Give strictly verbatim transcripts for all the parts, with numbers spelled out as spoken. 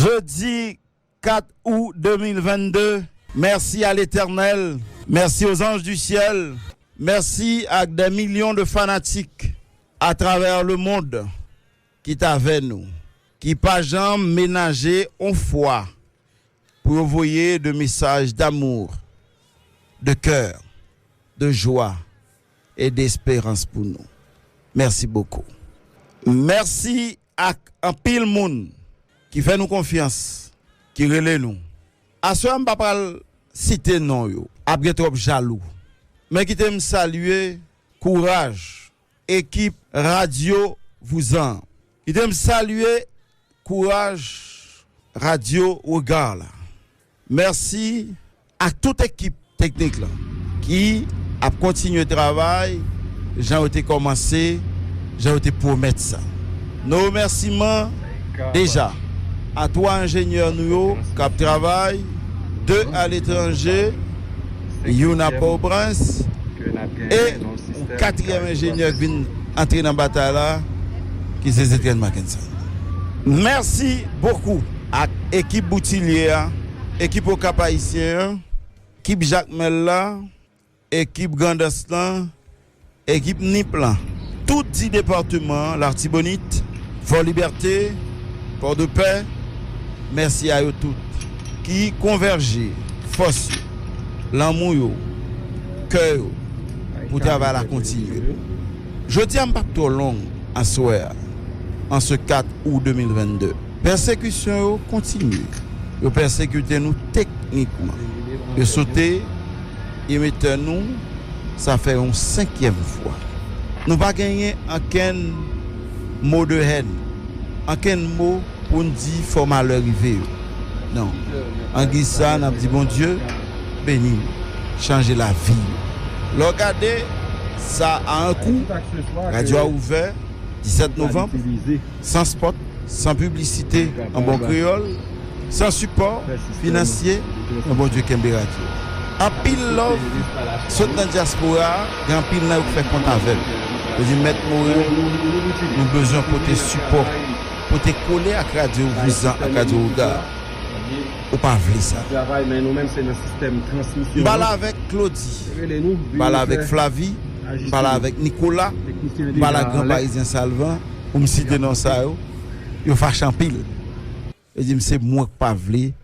Jeudi quatre août deux mille vingt-deux. Merci à l'Éternel. Merci aux anges du ciel. Merci à des millions de fanatiques à travers le monde ki t avè nou, ki pa janm menaje yon fwa pou yo voye de mesaj d'amour, de cœur, de joie et d'espérance pou nou. Merci beaucoup. Mèsi ak anpil moun ki fè nou konfyans, ki rele nou. Aswè a m pa pral site non yo, ap gen twòp jalou. Men kite m salye kouraj ekip Radyo Vouzan. Kite m salye kouraj Radyo Regard la. Mèsi ak tout ekip teknik lan ki ap kontinye travay jan yo te kòmanse, jan yo te pwomèt sa. Nos remerciements déjà à twa enjenyè nou yo k ap travay, de aletranje, youn a Pòtoprens, e yon katriyèm enjenyè k vin antre nan batay la, ki se Zetren Mackenson. Mèsi bokou ak ekip Boutilye a, ekip Okap Ayisyen an, ekip Jakmèl la, ekip Grandans lan, ekip Nip lan, tout dis depatman an, Latibonit, Fòlibète, Pòdepè, mèsi a yo tout ki konvèje fòs yo, lanmou yo, kè yo, pou travay la kontinye. Jodi a m p ap twò long aswè a, an se kat ou de mil vennde. Pèsekisyon yo kontinye. Yo pèsekite nou teknikman. Yo sote emetè nou, sa fè yon senkyèm fwa. Nou pa genyen ankenn mo de hèn, ankenn mo pou n di fò malè rive yo. Non. Angiz sa, n ap di Bondye beni, chanje lavi yo. Lè w gade sa a an kou, radyo a ouvè, disèt novanm, san spòt, san piblisite an bon kreyòl, san sipò finansye, men Bondye kenbe radyo. Anpil love sot nan dyaspora a, gen anpil nan yo k fè kont avè m. Yo di, Mèt Moren, nou bezwen pote sipò, pote kole ak Radyo Vouzan ak Radyo Regard. Ou pa vle sa. M pale avèk Claudy, m pale avèk Flavie, m pale avèk Nicolas, m pale ak Gran Parizyen Salvan, pou m site non sa yo, yo fache anpil. Yo di m se mwen k pa vle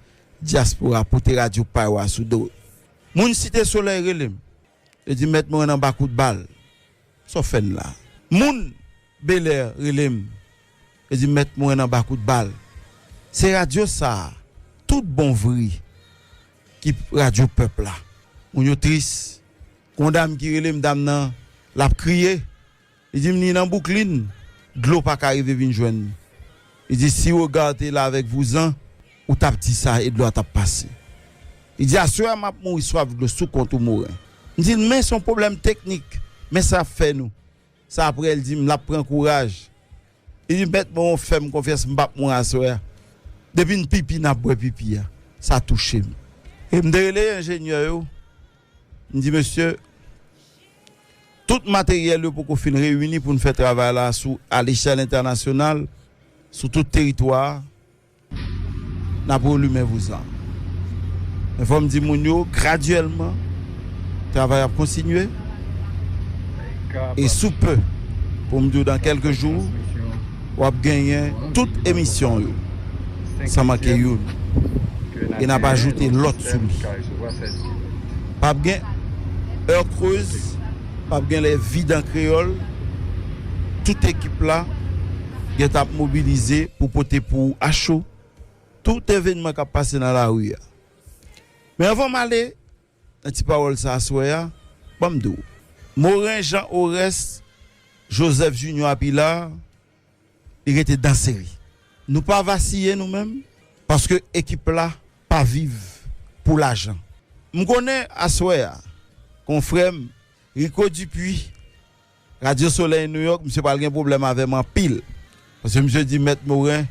dyaspora pote radyo pa yo a sou do yo. Moun Site Solèy rele m. Yo di, Mèt Moren anba kout bal. Sa w fè n la? Moun Bèlè rele m. Yo di, Mèt Moren anba kout bal. Se radyo sa a, tout bon vre, ki radyo pèp la. Moun yo tris. Gon dam ki rele m, dam nan, l ap kriye. Li di m li nan Bouklin, dlo pa ka rive vin jwenn li. Li di si Regard te la avèk Vouzan, ou t ap di sa e dlo a t ap pase. Li di aswè a m ap mouri swaf dlo sou kont ou Moren. M di l men se yon pwoblèm teknik, men sa ap fè nou. Sa apre l di m l ap pran kouraj. Li di Mèt Moren fè m konfyans, m p ap mouri aswè a. Depi n pipi n ap bwè pipi a. Sa touche m. E m te rele enjenyè yo. M di mesye, tout materyèl yo poko fin reyini pou n fè travay la sou, a lechèl entènasyonal, sou tout teritwa a, n ap relimen Vouzan. Men fò m di moun yo, gradyèlman, travay ap kontinye. E sou pe, pou m di w dan kèlke jou, w ap genyen tout emisyon yo, san manke youn. E n ap ajoute lòt sou li. P ap gen Heure Creuse, p ap gen Les Vies dans Créole. Tout ekip la gentan ap mobilize pou pote pou ou a cho tout evènman k ap pase nan lari a. Men anvan m ale nan ti pawòl sa aswè a, ban m di w, Moren Jean Oreste Joseph Junior Apillard, li rete dan seri. Nou pa vasiye nou menm, paske ekip la pa viv pou lajan. M konnen aswè a, konfrè m Rico Dupuis, Radyo Solèy Nouyòk, misye pral gen pwoblèm avè m anpil. Paske misye di, Mèt Moren,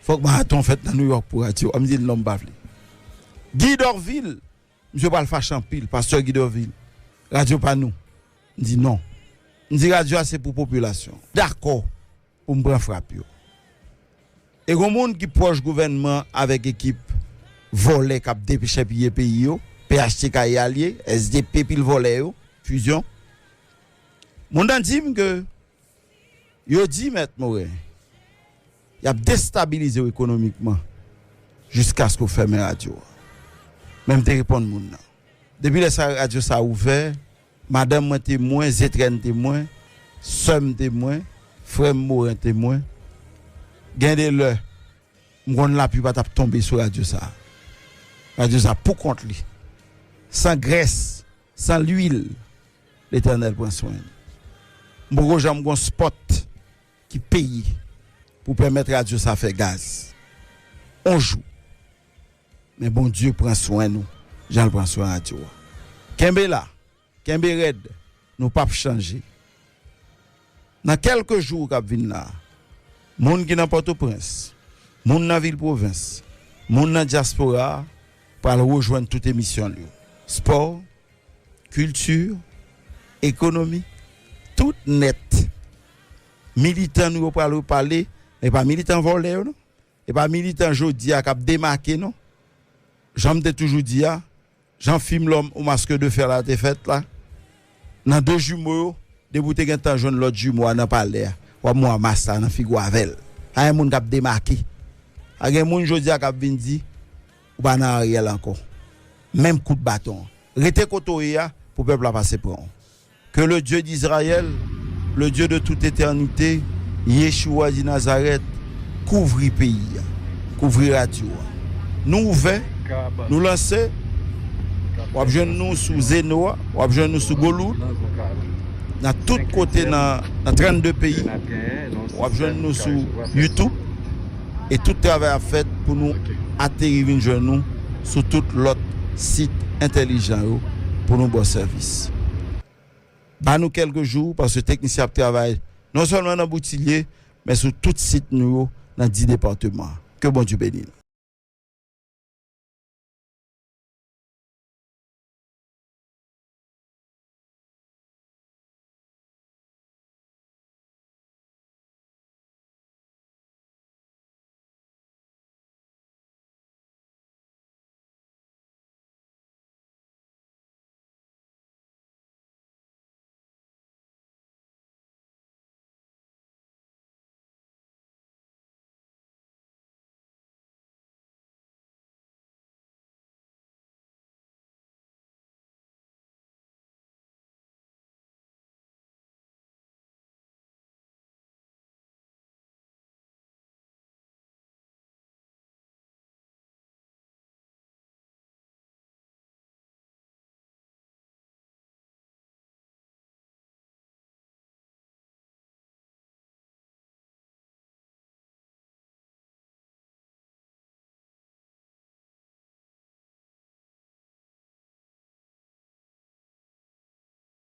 fòk maraton fèt nan Nouyòk pou radyo a. M di l non, m pa vle. Guy Dorvil, misye pral fache anpil, pastè Guy Dorvil. Radyo pa nou. M di non. M di radyo a se pou popilasyon. Dakò pou m pran frap yo. E gon moun ki pwòch gouvènman avèk ekip vòlè k ap dechèpiye peyi yo, P H T K e alye, S D P pil vòlè yo, Fusion. Moun nan di m ke yo di Mèt Moren, y ap destabilize w ekonomikman jiskaske w fèmen radyo a. Men m te reponn moun nan. Depi lè sa radyo sa ouvè, madanm mwen temwen, Zetrèn temwen, sè m temwen, frè m Moren temwen. Gen de lè, m konn lapli pa t ap tonbe sou radyo sa. Radyo sa pou kont li. San grès, san lwil, Letènèl pran swen nou. M poko janm gon spòt ki peye pou pèmèt radyo sa fè gaz. On jou. Men Bondye pran swen nou, jan l pran swen radyo a. Kenbe la, kenbe rèd, nou p ap chanje. Nan kèlke jou k ap vin la, moun ki nan Pòtoprens, moun nan vil pwovens, moun nan dyaspora a pral rejwenn tout emisyon l yo. Spò, kilti, ekonomi, tout nèt. Militan nou yo pral repale, e pa militan vòlè yo non. E pa militan jodi a k ap demake non. Jan m te toujou di a, jan fim L'homme au masque de fer la te fèt la, nan de jimo yo, depi w te gentan jwenn lòt jimo a nan palè a, w ap mwa mas la nan figi w avè l. Pa gen moun k ap demake. Pa gen moun jodi a k ap vin di, ou pa nan Ariel ankò. Menm kout baton an. Rete kote w ye a pou pèp la pase pran w. Que le Dieu d'Israël, le Dieu de toute éternité, Yeshua di Nazarèt, kouvri peyi a, kouvri radyo a. Nou ouvè, nou lanse, w ap jwenn nou sou Zeno a, w ap jwenn nou sou Goloud, nan tout kote nan, nan trannde peyi, w ap jwenn nou sou YouTube, e tout travay ap fèt pou nou ateri vin jwenn nou sou tout lòt sit entèlijan yo pou nou ba w sèvis. Ba nou kèlke jou, paske teknisyen ap travay non sèlman nan Boutilye, men sou tout sit nou yo nan dis depatman. Ke Bondye beni nou.